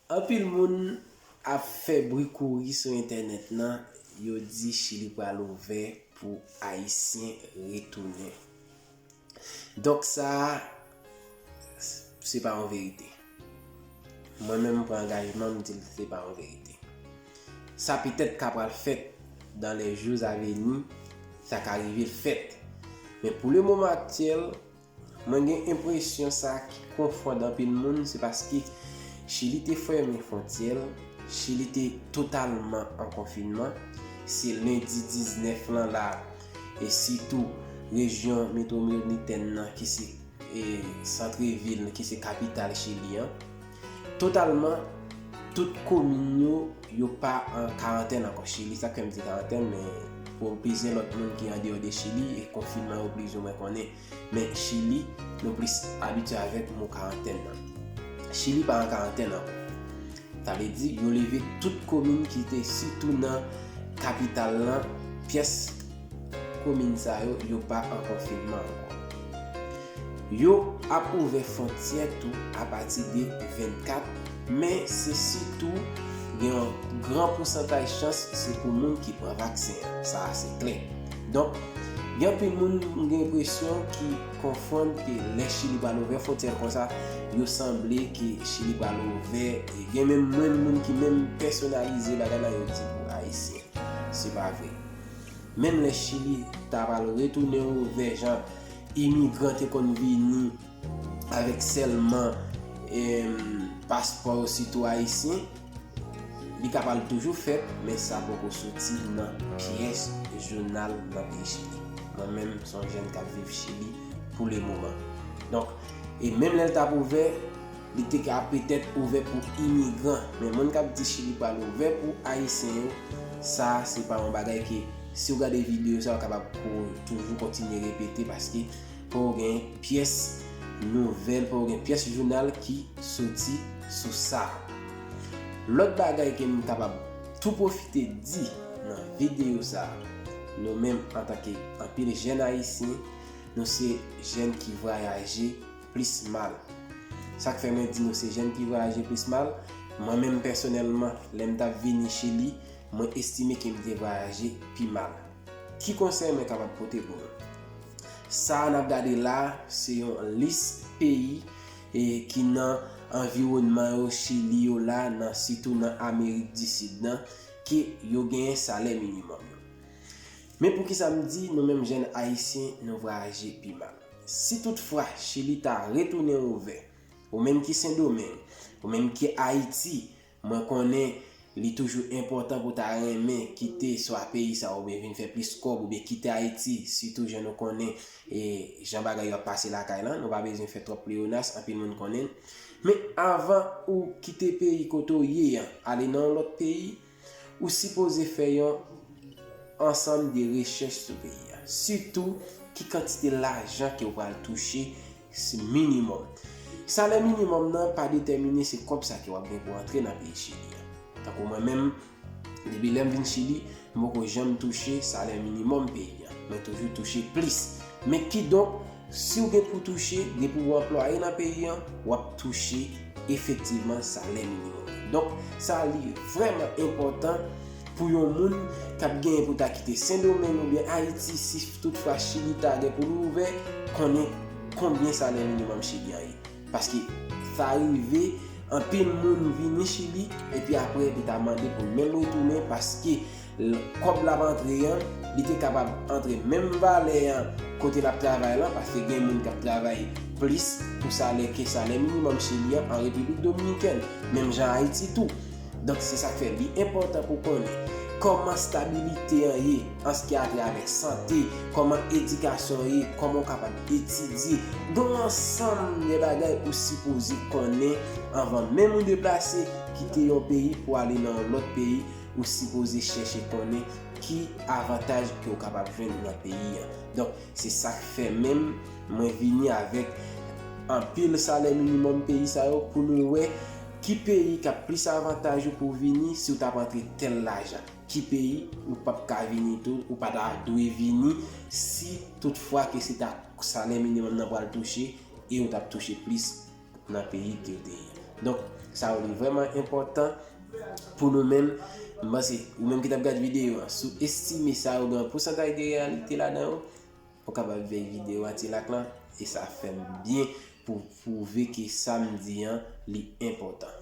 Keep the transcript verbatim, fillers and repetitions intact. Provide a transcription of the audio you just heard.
Anpil moun ap fè bri kouri sou entènèt nan, yo di Chili pral ouvè pou Ayisyen retounen. Donk sa a, se pa yon verite. Mwen menm, m pran angajman, m di l se pa yon verite. Sa petèt ka pral fèt dans les jours à venir, sa ka rive l fèt. Men pou le moman aktyèl, mwen gen enpresyon sa ki konfonn anpil moun, se paske Chili te fèmen fwontyè l, Chili te totalman an konfinman. Se lendi diznèf lan la, e sitou rejyon metwopolitèn nan ki se, e, santrevil, ki se kapital Chili an, totalman tout komin yo, yo pa an karantèn ankò. Chili, sa k fè m di karantèn, men pou plizyè lòt moun ki andeyò de Chili, e konfinman yo plizoumwen konnen. Men Chili, nou plis abitye avèk mo karantèn nan. Chili pa an karantèn ankò. Sa vle di, yo leve tout komin ki te sitou nan kapital lan, pyès komin sa yo, yo pa an konfinman ankò. Yo ap ouvè fwontyè tou apati de vennkat, men se sitou gen yon gran pousantaj chans se pou moun ki pran vaksen an. Sa a se klè. Donk, gen anpil moun, m gen enpresyon, ki konfonn ke lè Chili pral ouvè fwontyè l konsa, yo sanble ke Chili pral ouvè. E gen menm mwen, moun ki menm pèsonalize bagay la, yo di pou Ayisyen. Se pa vre. Menm lè Chili ta pral retounen ouvè jan imigran te konn vini avèk sèlman, em, paspò yo sitou ayisyen, li ka pral toujou fèt, men sa poko soti nan pyès jounal nan peyi Chili. Mwen menm, se yon jèn k ap viv Chili pou le moman. Donk, e menm lè l t ap ouvè, li te ka petèt ouvè pou imigran. Men moun k ap di Chili pral ouvè pou ayisyen yo, sa se pa yon bagay ke, si w gade videyo sa, w kapab pou toujou kontinye repete, paske poko gen pyès nouvèl, poko gen pyès jounal ki soti sou sa. Lòt bagay ke m kapab tou pwofite di nan videyo sa, nou menm antanke anpil jèn ayisyen, nou se jèn ki vwayaje plis mal. Sa k fè mwen di nou se jèn ki vwayaje plis mal, mwen menm pèsonèlman, lè m t ap vini Chili, mwen estime ke m te vwayaje pi mal. Ki konsèy mwen kapab pote pou nou? Sa a n ap gade la, se yon lis peyi, e, ki nan anviwònman yo, Chili yo la, nan, sitou nan Amerik di Sid nan, ke yo genyen salè minimòm yo. Men poukisa m di nou menm jèn ayisyen, nou vwayaje pi mal? Si toutfwa Chili ta retounen ouvè, ou menm ki Sendomeng, ou menm ki Ayiti, mwen konnen li toujou enpòtan pou ta renmen kite swa peyi sa oubyen vin fè plis kòb oubyen kite Ayiti, sitou jan nou konnen, e, jan bagay yo ap pase lakay lan, nou pa bezwen fè twòp pleyonas, anpil moun konnen l. Men avan ou kite peyi kote w ye an, ale nan yon lòt peyi, ou sipoze fè yon ansanm de rechèch sou peyi a. Sitou, ki kantite lajan ke w pral touche, se minimòm. Salè minimòm nan pa detèmine se kòb sa ke w ap gen pou antre nan peyi Chili a. Tankou mwen menm, depi lè m vin Chili, m poko janm touche salè minimòm peyi a. Mwen toujou touche plis. Men kidonk, si w gen pou touche, depi w anplwaye nan peyi an, w ap touche efektivman salè minimòm. Donk, sa li vrèman enpòtan pou yon moun k ap genyen pou ta kite Sendomeng oubyen Ayiti, si toutfwa Chili ta gen pou l ouvè, konnen konbyen salè minimòm Chili an ye. Paske sa rive, anpil moun vini Chili, epi apre, li ta mande pou l menm retounen, paske l-, kòb l ap antre an, li te kapab antre menm valè an kote l ap travay lan, paske gen moun k ap travay plis pou salè ke salè minimòm Chili an an Repiblik Dominikèn, menm jan Ayiti tou. Donk, se sa k fè li enpòtan pou konnen kòman stabilite an ye, an se ki atravè sante, kòman edikasyon an ye, kòman w kapab etidye. Gen yon ansanm de bagay ou sipoze konnen anvan menm ou deplase, kite yon peyi pou ale nan yon lòt peyi, ou sipoze chèche konnen ki avantaj ke w kapab jwenn nan peyi an. Donk, se sa k fè menm mwen vini avèk anpil salè minimòm peyi sa yo pou nou wè ki peyi k ap plis avantaj ou pou w vini si w t ap antre tèl lajan. Ki peyi ou p ap ka vini tou, ou pa ta dwe vini si toutfwa ke se ta salè minimòm nan pral touche e ou t ap touche plis nan peyi ke w te ye. Donk, Sa yo li vrèman enpòtan pou nou menm. M panse, ou menm ki t ap gade videyo a, si w estime sa yo gen yon pousantaj de reyalite ladan yo, ou kapab veye videyo a ti lak lan, e sa fè m byen pou pwouve ke sa m di an, li enpòtan.